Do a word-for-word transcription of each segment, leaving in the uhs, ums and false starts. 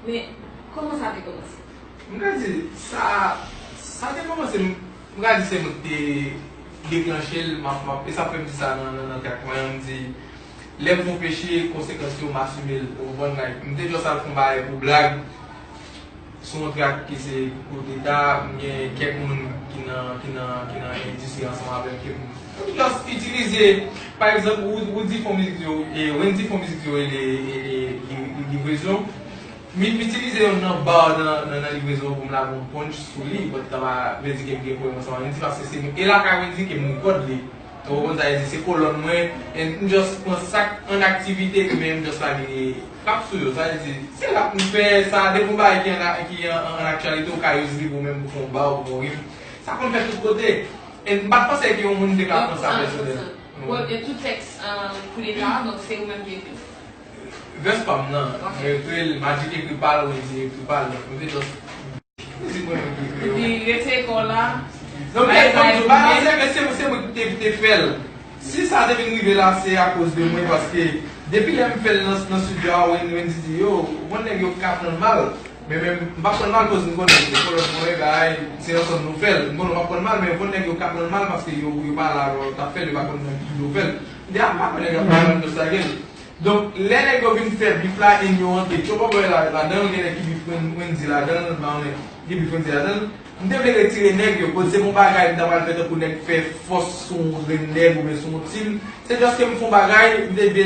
Men, kòman sa te kòmanse? M ka di, sa, sa te kòmanse, m ka di se mwen ki te deklanche l, m ap, m ap, e sa fè m di sa nan, nan, nan trak mwen an, m di, lè m fè yon peche, konsekans yo, m asime l, ou konprann, like, m te just al fè yon bagay pou blag, sou yon trak ki se koudeta, m gen kèk moun ki nan, ki nan, ki nan endistri ansanm avè m, ke m just itilize, pa egzanp, Wood-, Woody fè yon mizik yo, e Wendy fè yon mizik yo, e, e, e, li, li, livrezon, M, m itilize yonn nan bar nan, nan, nan livrezon pou m lage yon punch sou li, but sa pa vle di ke m gen pwoblèm ansanm ak Wendy, paske se e lakay Wendy ke m rekòd li. Ou konprann sa vle di, se kolòn mwen, and m just pran sa k an aktivite, men m just lage frap sou yo. Sa vle di, se rap m fè, sa depi yon bagay ki an, ki an, an, an aktyalite, ou ka use li pou menm pou fè yon bar ou pou fè yon rim. Sa konn fèt tout kote. And m pa t panse ke yon moun te ka pran sa pèsonèl. Bon, e tout tèks koudeta, donk se ou menm ki ekri? Vès pa m nan, mwen ekri l, Magic ekri pa l, Wendy ekri pa l, donk mwen te just mizik mwen menm ki ekri yo. Epi rete kò la. Non, men kòm di, bagay se, se, se mwen ki te, te fè l. Si sa te vin rive la, se akoz de mwen, paske depi lè m fè l nan, nan studio a, Wen-, Wendy di, yo, ou konn nèg yo ka pran l mal, men, men m pa pran l mal, koz m konnen se kolòn mwen, bagay, se ansanm nou fè l, m konnen w pa pran l mal, men ou konn nèg yo ka pran l mal, paske yo, yo pa la, lè w t ap fè l, yo pa konn nan ki yo fè l. M di, a, m pa kwè nèg yo ap pran l mal, just lage l. Donk, lè nèg yo vin fè bif la, and yo rantre Tchobo Boy la, ladan l, gen nèg ki bif Wen-, Wendy ladan l, m pa konnen ki bif Wendy ladan l. M te vle retire nèg yo, koz se yon bagay m ta pral fè tankou nèg fè fòs sou yon grenn nèg oubyen sou yon team. Se just ke m fè yon bagay, m te vle,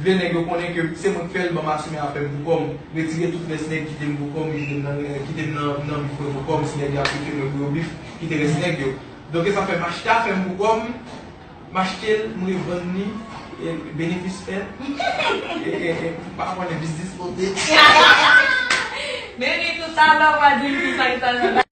vle nèg yo konnen ke se mwen k fè l, ban m asime afè m pou kò m. Retire tout rès nèg, kite m pou kò m, kite m nan, kite m nan, nan bif mwen pou kò m, si nèg yo ap bif yo, nèg yo bif, kite rès nèg yo. Donk, e sa fè m achte afè m pou kò m, M achte l, m revann li, e benefis fèt. E, e, e, m pa konnen biznis pote. Men li toutalè w a di m ki sa ki ta nan